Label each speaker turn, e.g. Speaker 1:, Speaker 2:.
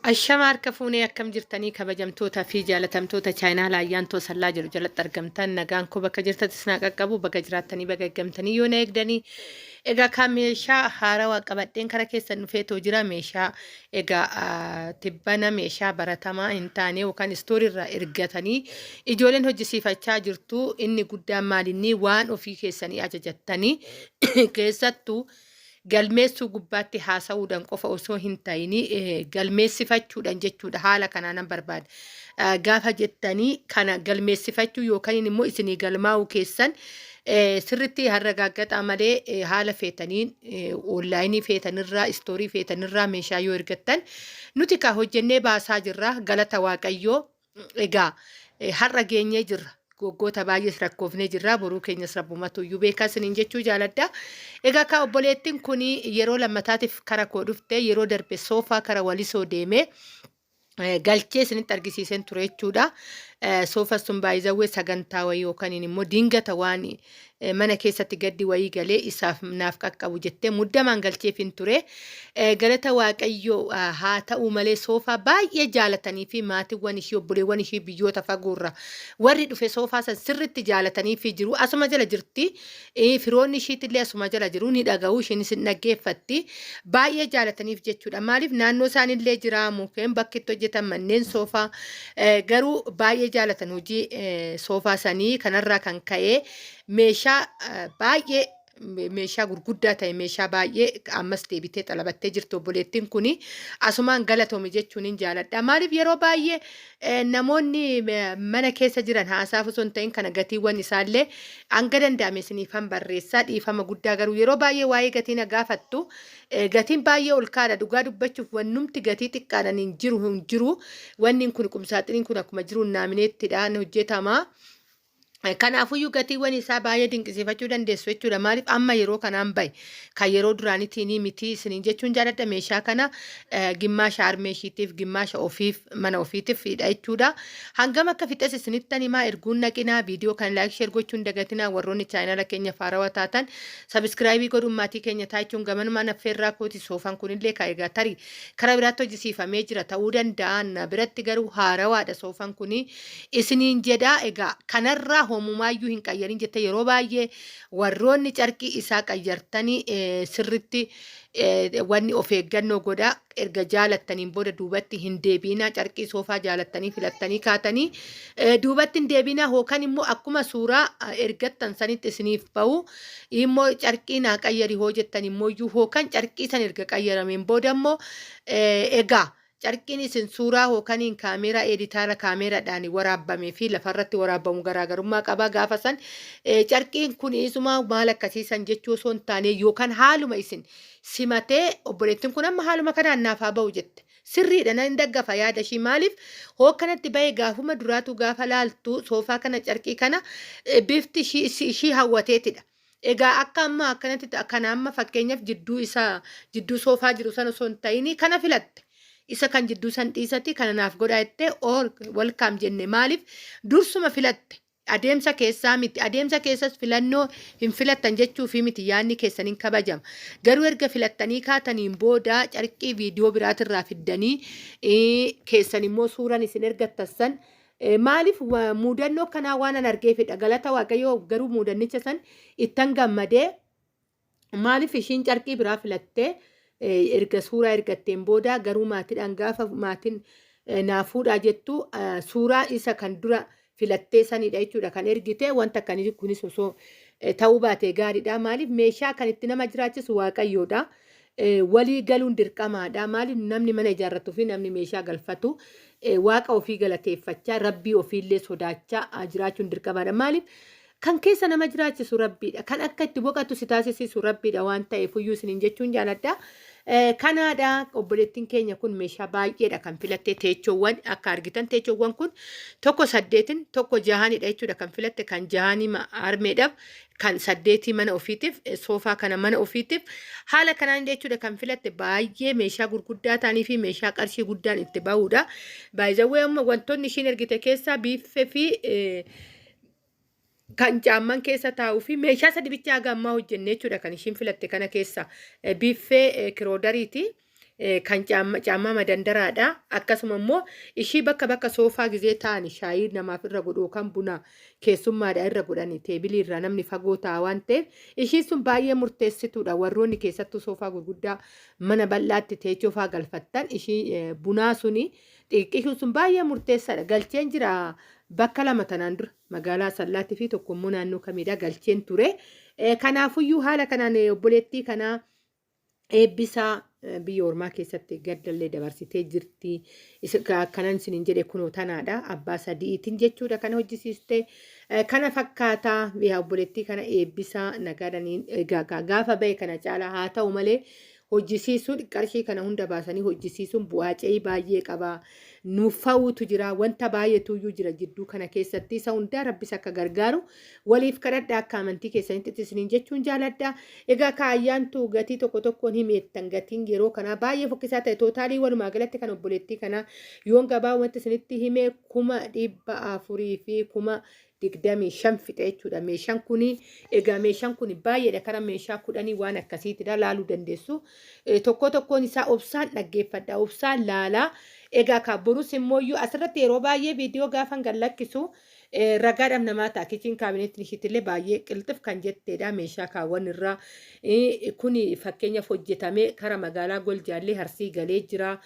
Speaker 1: Ashama harka fuunee akkam jirtanii kabajamtoota fi jaalatamtoota chaayinaa Ayyaantoo Sallaa jedhu jalatti argamtan nagaan koo bakka jirtanis naa qaqqabu baga jiraattanii baga eeggamtanii yoo na eegdanii. Egaa kan meeshaa haarawaa qabadheen kara keessan dhufeetoo jira. Meeshaa egaa tibbana meeshaa baratamaa hin taane yookaan istoorii irraa ergatanii ijoolleen hojjisiifachaa jirtu. Inni guddaan maalinni waan ofii keessanii ajajattanii keessattuu galmeessuu gubbaatti haasa'uudhaan qofa osoo hin ta'in galmeessifachuudhaan jechuudha. Haala kanaa nan barbaada. Gaafa jettanii kana galmeessifachuu yookaan immoo isinii galmaa'uu keessan sirritti har'a gaaggaxaa malee haala feetaniin onlaayinii feetanirraa istoorii feetanirraa meeshaa yoo ergattan nuti kaa hojjennee baasaa jirra galata Waaqayyoo. Egaa har'a geenyee jirra. Waggoota baay'ees rakkoofnee jirra. Boruu keenyas rabbumatu iyyuu beekaa isiniin jechuu jaaladha. Egaa kaa obboleettiin kun yeroo lammataatiif kara koo dhufte. Yeroo darbe soofaa kara Walisoo deemee galchee isinitti argisiiseen ture jechuudha. Soofa sun baay'izawwee sagantaa wayii yookaan immoo dingata waan mana keessatti gaddi wayii galee isaaf naaf qaqqabu jettee muddamaan galcheefin ture. Galata Waaqayyoo haa ta'u malee soofaa baay'ee jaalatanii fi maatiiwwan ishii obboleewwan ishii biyyoota fagoorra warri dhufe soofaa san sirriitti jaalatanii fi jiru. Asuma jala jirti. Firoonni ishiitillee asuma jala jiru ni dhaga'u ishiinis hin dhaggeeffatti. Baay'ee jaalataniif jechuudha. Maaliif naannoo isaanillee jira mukkeen bakki itti hojjetan manneen soofaa garuu baay'ee jaalatan hojii soofaa sanii kanarraa kan ka'e meeshaa baay'ee meeshaa gurguddaa ta'e meeshaa baay'ee ammas deebitee xalabattee jirti obboleettiin kuni. Asumaan galatoomi jechuun hin jaaladha. Maaliif yeroo baay'ee namoonni mana keessa jiran haasaaf osoo hin ta'in kana gatiiwwan isaallee hanga danda'ame isiniifan barreessaa dhiifama guddaa garuu yeroo baay'ee waa'ee gatii na gaafattu. Gatiin baay'ee ol kaadha dhugaa dubbachuuf wannumti gatii xiqqaadhaan hin jiru hin jiru. Wanni kun qumsaaxiniin kun akkuma jiru naamineettidhaan hojjetama. Kanaafuyyuu gatiiwwan isaa baay'ee dinqisiifachuu dandeessu jechuudha. Maaliif amma yeroo kanaan bahe kan yeroo duraanitiin miti isiniin jechuun jaaladha. Meeshaa kana gimmaasha harmee ishiitiif gimmaasha ofiif mana ofiitiif fiidha jechuudha. Hangam akka fixes isinittan himaa erguun naqinaa viidiyoo kana like share gochuun dagatinaa warroonni chaayinala keenya faarawaa taatan sabiskiraayibii godhuun maatii keenya taachuun gamanumaan affeerraa kooti. Soofaan kunillee ka egaa tarii karaa biraatti hojjisiifamee jira ta'uu danda'a. Na biratti garuu haarawaadha soofaan kuni isiniin jedha. Egaa kanarraa homumaayyuu hin qayyarin jette yeroo baay'ee warroonni carqii isaa qayyartanii sirritti wanni of eeggannoo godha. Erga jaalattaniin booda duubatti hin deebiinaa. Carqii soofaa jaalattanii filattanii kaatanii duubatti hin deebiinaa hookan immoo akkuma suuraa ergattan sanitti isiniif bahu immoo carqii naa qayyari hoo jettan immoo iyyuu hookan carqii san erga qayyarameen booda immoo egaa carqiin isin suuraa hookaniin kaameeraa editaara kaameeraadhaan waraabbamee fi lafarratti waraabbamu garaagarummaa qaba gaafa san carqiin kun isuma maal akkasiisan jechuu osoo hin taane yookaan haaluma isin simatee obboleettiin kun amma haaluma kanaan naaf haa ba'u jette. Sirriidha nan daggafa yaada ishii maaliif hookkanatti ba'e gaafuma duraatu gaafa laaltu soofaa kana carqii kana bifti ishii hawwateetidha. Egaa akka amma akkanatti kana amma fakkeenyaaf jidduu isaa jidduu soofaa jiru sana osoo hin ta'in kana filatte. Isa kan jidduu san dhiisati kana naaf godhaa jettee or welcome jenne maaliif dursuma filatte. Adeemsa keessaa miti. Adeemsa keessas filannoo hin filattan jechuufi miti yaadni keessan hin kabajama. Garuu erga filattanii kaataniin booda carqii viidiyoo biraatirraa fiddanii keessan immoo suuraan isin ergattan san maaliif muudannoo kanaa waan an argeefidha. Galata Waaqayyoo garuu muudannicha san ittan gammadee maaliif ishiin carqii biraa filattee erga suuraa ergatteen booda garuu maatiidhaan gaafa maatiin naa fuudhaa jettu suuraa isa kan dura filattee sanidha jechuudha kan ergite. Wanta akkanii kunis osoo ta'uu baatee gaariidha. Maaliif meeshaa kan itti nama jiraachisu Waaqayyoodha. Walii galuun dirqamaadha. Maaliif namni mana ijaarratuu fi namni meeshaa galfatu Waaqa ofii galateeffachaa Rabbii ofiillee sodaachaa jiraachuun dirqamaadha. Maaliif kan keessa nama jiraachisu Rabbiidha. Kan akka itti boqatu si taasisisu Rabbiidha waan ta'eef iyyuu isiniin jechuun jaaladha. Kanaadha obboleettiin keenya kun meeshaa baay'eedha kan filatte teechoowwan akka argitan teechoowwan kun tokko saddeetin tokko jahanidha jechuudha kan filatte kan jahanii harmeedhaaf kan saddeetii mana ofiitiif soofaa kana mana ofiitiif haala kanaan jechuudha kan filatte baay'ee meeshaa gurguddaa ta'anii fi meeshaa qarshii guddaan itti ba'uudha. Baay'izawwee amma wantoonni ishiin ergite keessaa biiffee fi kan caamman keessa taa'uu fi meeshaa sadi bichaa haga ammaa hojjenne jechuudha kan ishiin filatte kana keessa biiffee kiroodariiti. Kan caammaa madandaraadha. Akkasuma immoo ishii bakka bakka soofaa gizee ta'an shaayii namaaf irra godhu yookaan buna keessummaadha irra godhani teebilii irraa namni fagoo ta'a waan ta'eef ishii sun baay'ee murteessituudha. Warroonni keessattuu soofaa gurguddaa mana bal'aatti teechoo faa galfattan ishii bunaa suni xiqqishuun sun baay'ee murteessaadha. Galcheen jira bakka lama tanaan dura magaalaa Asallaatti fi tokko immoo naannoo kamiidha galcheen ture. Kanaafuyyuu haala kanaan obboleettii kanaa eebbisaa biyya ormaa keessatti gaddallee dabarsitee jirti. Akkanan isiniin jedhe kunoo tanaadha. Abbaa sadiitiin jechuudha kana hojjisiiste. Kana fakkaataa yaa obboleettii kana eebbisaa nagaadhaan egaa gaafa ba'e kana caalaa haa ta'u malee hojjisiisuun qarshii kana hunda baasanii hojjisiisuun bu'aa ce'ii baay'ee qaba. Nuffa'uutu jira wanta baay'eetuyyuu jira jidduu kana keessatti isa hundaa rabbis akka gargaaru waliif kadhadha akka amantii keessanitti isiniin jechuun jaaladha. Egaa ka ayyaantu gatii tokko tokkoon himeettan gatiin yeroo kanaa baay'ee fokkisaa ta'e tootaalii walumaa galatti kan obboleettii kanaa yoon gabaabumatti isinitti hime 425,000 fixe jechuudha. Meeshaan kuni egaa meeshaan kuni baay'eedha kara meeshaa 10 waan akkasiitidha laaluu dandeessu. Tokko tokkoon isaa obsaan dhaggeeffadha obsaan laalaa. Egaa ka borus immoo asirratti yeroo baay'ee viidiyoo gaafan gad lakkisu Ragaadhaaf namaa ta'a. Kichin kaabineetiin ishiitillee baay'ee qilxif kan jetteedha. Meeshaa kaawwan irraa kuni fakkeenyaaf hojjetamee kara magaalaa Goljaallee Harsii galee jira.